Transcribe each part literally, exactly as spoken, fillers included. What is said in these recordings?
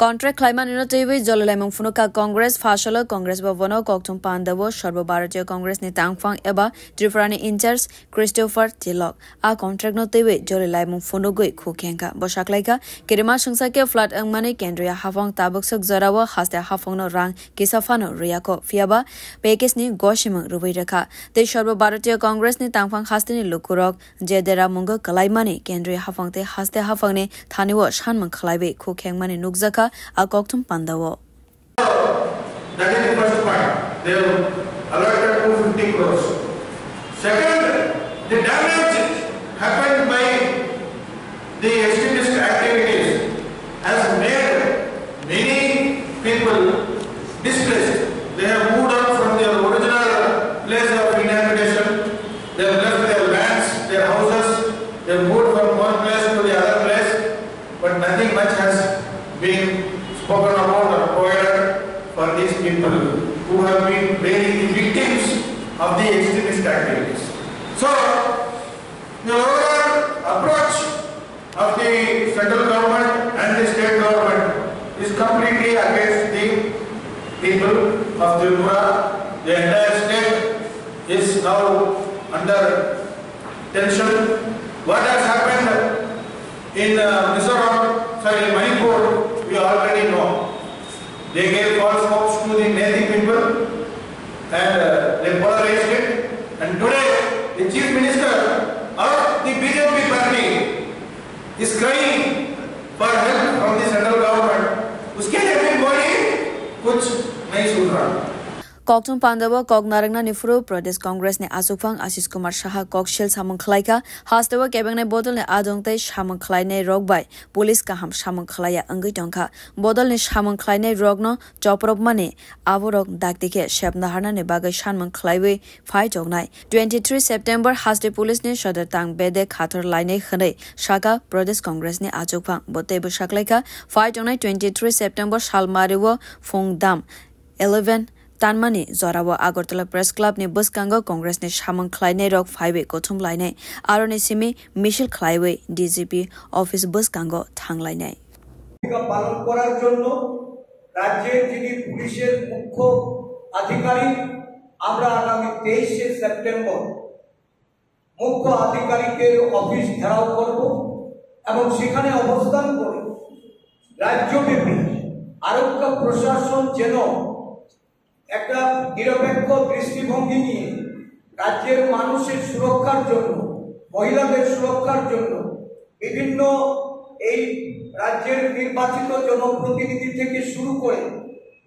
Contract khlaimani no twiwi jolilaimung phunukha Congress, phasalo Congress bhabono kokthum pandao Sarbo Bharatiya Congress ni tangphang eba Tripura ni in-charge Christopher Tilok. A contract no twiwi jolilaimung phunugwi khuk khengkha. Bo saklaikha, kirima swngsa khe flat wngmani kendriya haphang tabukswk jorao haste haphangno rang kisa phano rwiyakho, phiyaba package ni gosimung rwui rwkha. Tei Sarbo Bharatiya Congress ni tangphang hasteni lukurok je dera mungo kwlaimani kendriya haphang tei haste haphangni thanio sanmung khlaiwi khuk khengmani nukjakha a kokthum pandao. That is the first point. They have allotted two fifty crores. Second, the damage happened by the extremist activities has made many people displaced. They have moved out from their original place of inhabitation. They have left their lands, their houses. They have moved from one place to the other place. But nothing much has been spoken about or provided for these people who have been really the victims of the extremist activities. So, the overall approach of the central government and the state government is completely against the people of Tripura. The entire state is now under tension. What has happened in, uh, Mizoram, sorry, Manipur, we already know. They gave false hopes to the Meitei people and, uh, they polarized it. And today, the chief minister of the B J P party is crying for help from the central government. उसके लिए भी मोदी कुछ नहीं सुन रहा. Kokthum pandao kok narwknani phuru Pradesh Congress ni achukphang Ashish Kumar Saha kok sil samung khlaikha, hasteo kebengnai bodolni adong tei samung khlainai rok bai police kaham samung khlaiya wngwi tongkha. Bodolni samung khlainai rokno chopropmani aborok dakti khe sep naharnani bagwi sanmung khlaiwi phai tongnai. Twenty three September haste police ni sodor tang bede khathor lainai hwnwi sakha Pradesh Congress ni achukphang. Bo teibo saklaikha, phai tongnai twenty three September salmario phung dam eleven tanmani jorao Agartala Press Club ni bwskango Congress ni samung khlainai rok phaiwi kuthum lainai, aroni simi misil khlaiwi D G P office bwskango thanglainai. ভূমিকা পালন করার জন্য রাজ্যের যিনি পুলিশের মুখ্য আধিকারিক, আমরা আগামী তেইশে সেপ্টেম্বর মুখ্য আধিকারিকের অফিস ঘেরাও করব এবং সেখানে অবস্থান করে রাজ্যব্যাপী আরক্ষা প্রশাসন যেন একটা নিরপেক্ষ দৃষ্টিভঙ্গি নিয়ে রাজ্যের মানুষের সুরক্ষার জন্য, মহিলাদের সুরক্ষার জন্য বিভিন্ন এই রাজ্যের নির্বাচিত জনপ্রতিনিধি থেকে শুরু করে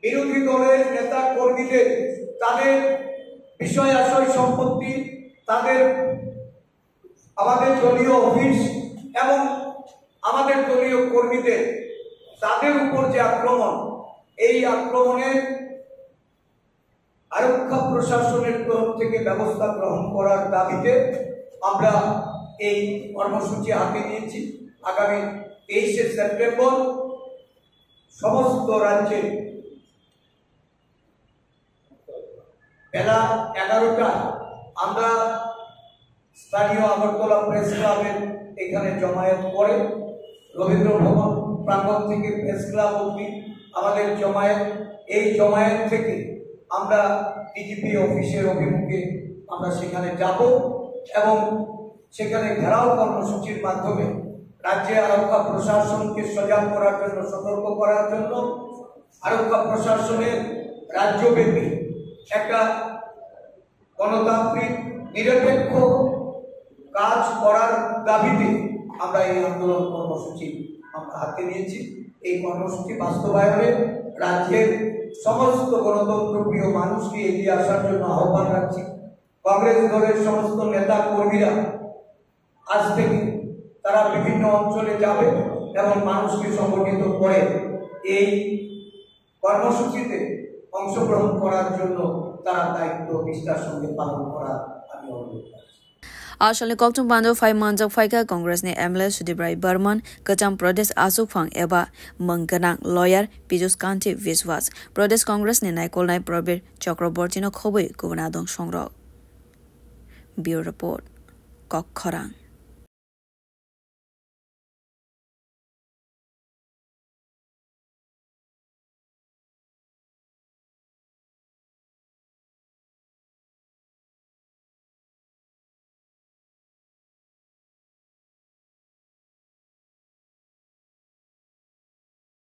বিরোধী দলের নেতা কর্মীদের তাদের বিষয় আশয় সম্পত্তি, তাদের আমাদের দলীয় অফিস এবং আমাদের দলীয় কর্মীদের তাদের উপর যে আক্রমণ, এই আক্রমণের আরক্ষা প্রশাসনের তরফ থেকে ব্যবস্থা গ্রহণ করার দাবিতে আমরা এই কর্মসূচি হাতে নিয়েছি। আগামী তেইশে সেপ্টেম্বর সমস্ত রাজ্যে বেলা এগারোটায় আমরা স্থানীয় আগরতলা প্রেস ক্লাবের এখানে জমায়েত করে রবীন্দ্র ভবন প্রাঙ্গণ থেকে প্রেস ক্লাব অবধি আমাদের জমায়েত। এই জমায়েত থেকে আমরা ডিজিপি অফিসের অভিমুখে আমরা সেখানে যাব এবং সেখানে ঘেরাও কর্মসূচির মাধ্যমে রাজ্যে আরক্ষা প্রশাসনকে সজাগ করার জন্য, সতর্ক করার জন্য, আরক্ষা প্রশাসনের রাজ্যব্যাপী একটা গণতান্ত্রিক নিরপেক্ষ কাজ করার দাবিতে আমরা এই আন্দোলন কর্মসূচি আমরা হাতে নিয়েছি। এই কর্মসূচি বাস্তবায়নে রাজ্যের সমস্ত গণতন্ত্রপ্রিয় মানুষকে এগিয়ে আসার জন্য আহ্বান রাখছি। কংগ্রেস দলের সমস্ত নেতা কর্মীরা আজ থেকে তারা বিভিন্ন অঞ্চলে যাবে এবং মানুষকে সংগঠিত করে এই কর্মসূচিতে অংশগ্রহণ করার জন্য তারা দায়িত্ব নিষ্ঠার সঙ্গে পালন করার আমি অনুরোধ রাখছি। Asalni kokthum pando phai manjak phaikha Congress ni M L A Sudip Rai Barman, kwcham Pradesh achukphang eba mung gwnang lawyer Piyush Kanti Biswas, Pradesh Congress ni naikolnai Prabir Chakraborty no khobwi kubun adong songrok. Bureau Report, Kok Khorang.